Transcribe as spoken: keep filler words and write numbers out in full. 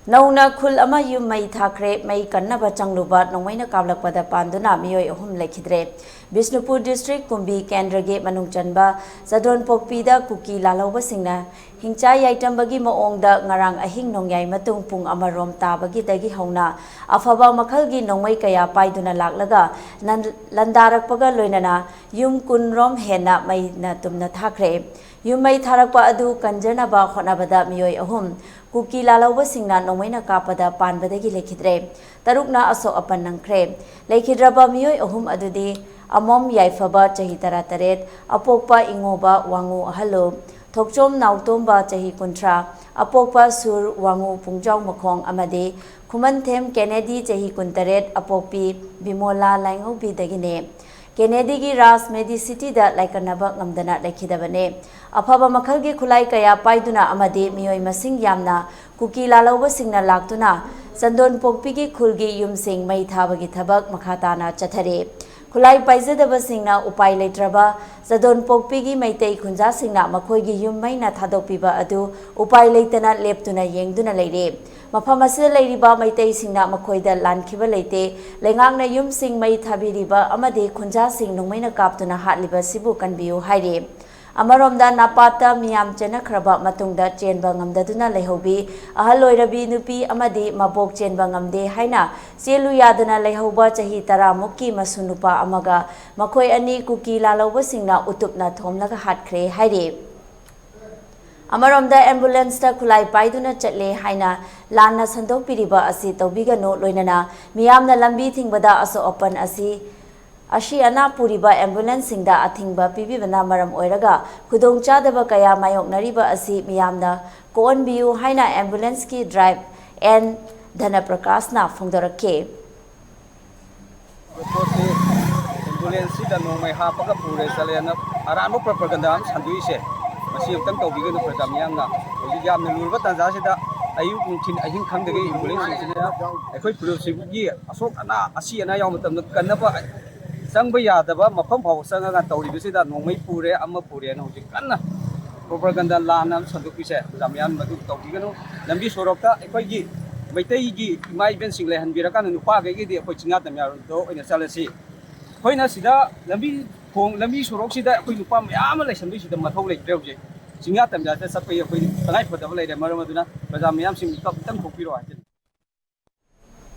ꯅꯧꯅ ꯈꯨꯜ ꯑꯃ ꯌꯨꯝ ꯃꯩ ꯊꯥꯈ꯭ꯔꯦ꯫ ꯃꯩ ꯀꯟꯅꯕ ꯆꯪꯂꯨꯕ ꯅꯣꯡꯃꯩꯅ ꯀꯥꯞꯂꯛꯄꯗ ꯄꯥꯟꯗꯨꯅ ꯃꯤꯑꯣꯏ ꯑꯍꯨꯝ ꯂꯩꯈꯤꯗ꯭ꯔꯦ꯫ ꯕꯤꯁꯅꯨꯄꯨꯔ ꯗꯤꯁꯇ꯭ꯔꯤꯛ ꯀꯨꯝꯕꯤ ꯀꯦꯟꯗ꯭ꯔꯒꯤ ꯃꯅꯨꯡ ꯆꯟꯕ ꯆꯗꯣꯟꯄꯣꯛꯄꯤꯗ ꯀꯨꯀꯤ ꯂꯥꯜꯍꯧꯕꯁꯤꯡꯅ ꯍꯤꯡꯆꯥꯏ ꯌꯥꯏꯇꯝꯕꯒꯤ ꯃꯑꯣꯡꯗ ꯉꯔꯥꯡ ꯑꯍꯤꯡ ꯅꯣꯡꯌꯥꯏ ꯃꯇꯨꯡ ꯄꯨꯡ ꯑꯃꯔꯣꯝ ꯇꯥꯕꯒꯤꯗꯒꯤ ꯍꯧꯅ ꯑꯐꯕ ꯃꯈꯜꯒꯤ ꯅꯣꯡꯃꯩ ꯀꯌꯥ ꯄꯥꯏꯗꯨꯅ ꯂꯥꯛꯂꯒ ꯅꯟ-, ꯂꯥꯟꯗꯥꯔꯛꯄꯒ ꯂꯣꯏꯅꯅ ꯌꯨꯝ ꯀꯨꯟ ꯔꯣꯝ ꯍꯦꯟꯅ ꯃꯩꯅ ꯇꯨꯝꯅ ꯊꯥꯈ꯭ꯔꯦ꯫ ꯌꯨꯝ ꯃꯩ ꯊꯥꯔꯛꯄ ꯑꯗꯨ ꯀꯟꯖꯅꯕ ꯍꯣꯠꯅꯕꯗ ꯃꯤꯑꯣꯏ ꯑꯍꯨꯝ ꯀꯨꯀꯤ ꯂꯥꯜꯍꯧꯕꯁꯤꯡꯅ ꯅꯣꯡꯃꯩꯅ ꯀꯥꯞꯄꯗ ꯄꯥꯟꯕꯗꯒꯤ ꯂꯩꯈꯤꯗ꯭ꯔꯦ꯫ ꯇꯔꯨꯛꯅ ꯑꯁꯣꯛ ꯑꯄꯟ ꯅꯪꯈ꯭ꯔꯦ꯫ ꯂꯩꯈꯤꯗ꯭ꯔꯕ ꯃꯤꯑꯣꯏ ꯑꯍꯨꯝ ꯑꯗꯨꯗꯤ ꯑꯃꯣꯝ ꯌꯥꯏꯐꯕ, ꯆꯍꯤ ꯇꯔꯥꯇꯔꯦꯠ, ꯑꯄꯣꯛꯄ ꯏꯉꯣꯕ ꯋꯥꯉꯨ ꯑꯍꯜꯂꯨ, ꯊꯣꯛꯆꯣꯝ ꯅꯥꯎꯇꯣꯝꯕ, ꯆꯍꯤ ꯀꯨꯟꯊ꯭ꯔꯥ, ꯑꯄꯣꯛꯄ ꯁꯨꯔ ꯋꯥꯉꯨ ꯄꯨꯡꯖꯥꯎ ꯃꯈꯣꯡ ꯑꯃꯗꯤ ꯈꯨꯃꯟꯊꯦꯝ ꯀꯦꯅꯦꯗꯤ, ꯆꯍꯤ ꯀꯨꯟꯇꯔꯦꯠ, ꯑꯄꯣꯛꯄꯤ ꯕꯤꯃꯣꯂꯥ ꯂꯥꯏꯉꯧꯕꯤꯗꯒꯤꯅꯦ꯫ ꯀꯦꯅꯦꯗꯤꯒꯤ ꯔꯥꯖ ꯃꯦꯗꯤꯁꯤꯇꯤꯗ ꯂꯥꯏꯀꯠꯅꯕ ꯉꯝꯗꯅ ꯂꯩꯈꯤꯗꯕꯅꯦ꯫ ꯑꯐꯕ ꯃꯈꯜꯒꯤ ꯈꯨꯠꯂꯥꯏ ꯀꯌꯥ ꯄꯥꯏꯗꯨꯅ ꯑꯃꯗꯤ ꯃꯤꯑꯣꯏ ꯃꯁꯤꯡ ꯌꯥꯝꯅ ꯀꯨꯀꯤ ꯂꯥꯜꯍꯧꯕꯁꯤꯡꯅ ꯂꯥꯛꯇꯨꯅ ꯆꯟꯗꯣꯟꯄꯣꯛꯄꯤꯒꯤ ꯈꯨꯜꯒꯤ ꯌꯨꯝꯁꯤꯡ ꯃꯩ ꯊꯥꯕꯒꯤ ꯊꯕꯛ ꯃꯈꯥ ꯇꯥꯅ ꯆꯠꯊꯔꯤ꯫ ꯈꯨꯠꯂꯥꯏ ꯄꯥꯏꯖꯗꯕꯁꯤꯡꯅ ꯎꯄꯥꯏ ꯂꯩꯇ꯭ꯔꯕ ꯆꯟꯗꯣꯟꯄꯣꯛꯄꯤꯒꯤ ꯃꯩꯇꯩ ꯈꯨꯟꯖꯥꯁꯤꯡꯅ ꯃꯈꯣꯏꯒꯤ ꯌꯨꯝ ꯃꯩꯅ ꯊꯥꯗꯣꯛꯄꯤꯕ ꯑꯗꯨ ꯎꯄꯥꯏ ꯂꯩꯇꯅ ꯂꯦꯞꯇꯨꯅ ꯌꯦꯡꯗꯨꯅ ꯂꯩꯔꯦ꯫ ꯃꯐꯝ ꯑꯁꯤꯗ ꯂꯩꯔꯤꯕ ꯃꯩꯇꯩꯁꯤꯡꯅ ꯃꯈꯣꯏꯗ ꯂꯥꯟꯈꯤꯕ ꯂꯩꯇꯦ꯫ ꯂꯩꯉꯥꯛꯅ ꯌꯨꯝꯁꯤꯡ ꯃꯩ ꯊꯥꯕꯤꯔꯤꯕ ꯑꯃꯗꯤ ꯈꯨꯟꯖꯥꯁꯤꯡ ꯅꯣꯡꯃꯩꯅ ꯀꯥꯞꯇꯨꯅ ꯍꯥꯠꯂꯤꯕ ꯑꯁꯤꯕꯨ ꯀꯟꯕꯤꯌꯨ ꯍꯥꯏꯔꯤ꯫ ꯑꯃꯔꯣꯝꯗ ꯅꯥꯄꯥꯠꯇ ꯃꯤꯌꯥꯝ ꯆꯦꯟꯅꯈ꯭ꯔꯕ ꯃꯇꯨꯡꯗ ꯆꯦꯟꯕ ꯉꯝꯗꯗꯨꯅ ꯂꯩꯍꯧꯕꯤ ꯑꯍꯜ ꯑꯣꯏꯔꯕꯤ ꯅꯨꯄꯤ ꯑꯃꯗꯤ ꯃꯕꯣꯛ ꯆꯦꯟꯕ ꯉꯝꯗꯦ ꯍꯥꯏꯅ ꯆꯦꯜꯂꯨ ꯌꯥꯗꯅ ꯂꯩꯍꯧꯕ ꯆꯍꯤ ꯇꯔꯥꯃꯨꯛꯀꯤ ꯃꯁꯨ ꯅꯨꯄꯥ ꯑꯃꯒ ꯃꯈꯣꯏ ꯑꯅꯤ ꯀꯨꯀꯤ ꯂꯥꯜꯍꯧꯕꯁꯤꯡꯅ ꯎꯇꯨꯞꯅ ꯊꯣꯝꯂꯒ ꯍꯥꯠꯈ꯭ꯔꯦ ꯍꯥꯏꯔꯤ꯫ ꯑꯃꯔꯣꯝꯗ ꯑꯦꯝꯕꯨꯂꯦꯟꯁꯇ ꯈꯨꯠꯂꯥꯏ ꯄꯥꯏꯗꯨꯅ ꯆꯠꯂꯦ ꯍꯥꯏꯅ ꯂꯥꯟꯅ ꯁꯟꯗꯣꯛꯄꯤꯔꯤꯕ ꯑꯁꯤ ꯇꯧꯕꯤꯒꯅꯨ, ꯂꯣꯏꯅꯅ ꯃꯤꯌꯥꯝꯅ ꯂꯝꯕꯤ ꯊꯤꯡꯕꯗ ꯑꯁꯣꯛ ꯑꯄꯟ ꯑꯁꯤ ꯑꯁꯤ ꯑꯅꯥ ꯄꯨꯔꯤꯕ ꯑꯦꯝꯕꯨꯂꯦꯟꯁꯁꯤꯡꯗ ꯑꯊꯤꯡꯕ ꯄꯤꯕꯤꯕꯅ ꯃꯔꯝ ꯑꯣꯏꯔꯒ ꯈꯨꯗꯣꯡꯆꯥꯗꯕ ꯀꯌꯥ ꯃꯥꯌꯣꯛꯅꯔꯤꯕ ꯑꯁꯤ ꯃꯤꯌꯥꯝꯅ ꯀꯣꯛꯍꯟꯕꯤꯌꯨ ꯍꯥꯏꯅ ꯑꯦꯝꯕꯨꯂꯦꯟꯁꯀꯤ ꯗ꯭ꯔꯥꯏꯚꯔ ꯑꯦꯟ ꯙꯅꯄ꯭ꯔꯀꯥꯁꯅ ꯐꯣꯡꯗꯣꯔꯛꯈꯤ꯫ ꯄꯣꯠꯁꯤ ꯑꯦꯝꯕꯨꯂꯦꯟꯁꯁꯤꯗ ꯅꯣꯡꯃꯩ ꯍꯥꯞꯄꯒ ꯄꯨꯔꯦ ꯆꯠꯂꯦꯅ ꯑꯔꯥꯟꯕ ꯄ꯭ꯔꯣꯄꯒꯟꯗꯥ ꯑꯃ ꯁꯟꯗꯣꯛꯏꯁꯦ, ꯃꯁꯤ ꯑꯃꯨꯛꯇꯪ ꯇꯧꯕꯤꯒꯅꯨ ꯄ꯭ꯔꯖꯥ ꯃꯤꯌꯥꯝꯅ꯫ ꯍꯧꯖꯤꯛ ꯌꯥꯝꯅ ꯂꯨꯔꯕ ꯇꯥꯟꯖꯥꯁꯤꯗ ꯑꯌꯨꯛ ꯅꯨꯡꯊꯤꯜ ꯑꯍꯤꯡ ꯈꯪꯗꯒꯩ ꯑꯦꯝꯕꯨꯂꯦꯟꯁꯁꯤꯡꯁꯤꯅ ꯑꯩꯈꯣꯏ ꯄꯨꯂꯞꯁꯤꯒꯤ ꯑꯁꯣꯛ ꯑꯅꯥ ꯑꯁꯤ ꯑꯅꯥ ꯌꯥꯎꯕ ꯃꯇꯝꯗ ꯀꯟꯅꯕ ꯆꯪꯕ ꯌꯥꯗꯕ ꯃꯐꯝ ꯐꯥꯎꯕ ꯆꯪꯉꯒ ꯇꯧꯔꯤꯕꯁꯤꯗ ꯅꯣꯡꯃꯩ ꯄꯨꯔꯦ ꯑꯃ ꯄꯨꯔꯦꯅ ꯍꯧꯖꯤꯛ ꯀꯟꯅ ꯄ꯭ꯔꯣꯄꯥꯒꯟꯗꯥ ꯂꯥꯟꯅ ꯁꯟꯗꯣꯛꯄꯤꯁꯦ, ꯑꯣꯖꯥ ꯃꯌꯥꯝ ꯃꯗꯨ ꯇꯧꯕꯤꯒꯅꯨ꯫ ꯂꯝꯕꯤ ꯁꯣꯔꯣꯛꯇ ꯑꯩꯈꯣꯏꯒꯤ ꯃꯩꯇꯩꯒꯤ ꯏꯃꯥ ꯏꯕꯦꯟꯁꯤꯡ ꯂꯩꯍꯟꯕꯤꯔꯀꯥꯟꯗ ꯅꯨꯄꯥꯈꯩꯒꯤꯗꯤ ꯑꯩꯈꯣꯏ ꯆꯤꯡꯌꯥ ꯇꯝꯌꯥꯔꯣꯝꯗ ꯑꯣꯏꯅ ꯆꯠꯂꯁꯤ꯫ ꯑꯩꯈꯣꯏꯅ ꯁꯤꯗ ꯂꯝꯕꯤ ꯊꯣꯡ, ꯂꯝꯕꯤ ꯁꯣꯔꯣꯛꯁꯤꯗ ꯑꯩꯈꯣꯏ ꯅꯨꯄꯥ ꯃꯌꯥꯝ ꯑꯃ ꯂꯩꯁꯟꯕꯩꯁꯤꯗ ꯃꯊꯧ ꯂꯩꯇ꯭ꯔꯦ꯫ ꯍꯧꯖꯤꯛ ꯆꯤꯡꯌꯥ ꯇꯝꯌꯥꯗ ꯆꯠꯄꯒꯤ ꯑꯩꯈꯣꯏ ꯇꯉꯥꯏ ꯐꯗꯕ ꯂꯩꯔꯦ꯫ ꯃꯔꯝ ꯑꯗꯨꯅ ꯄ꯭ꯔꯖꯥ ꯃꯌꯥꯝꯁꯤꯡ ꯃꯤꯀꯞ ꯑꯝꯇꯪ ꯊꯣꯛꯄꯤꯔꯣ ꯍꯥꯏꯖꯅꯤꯡꯏ꯫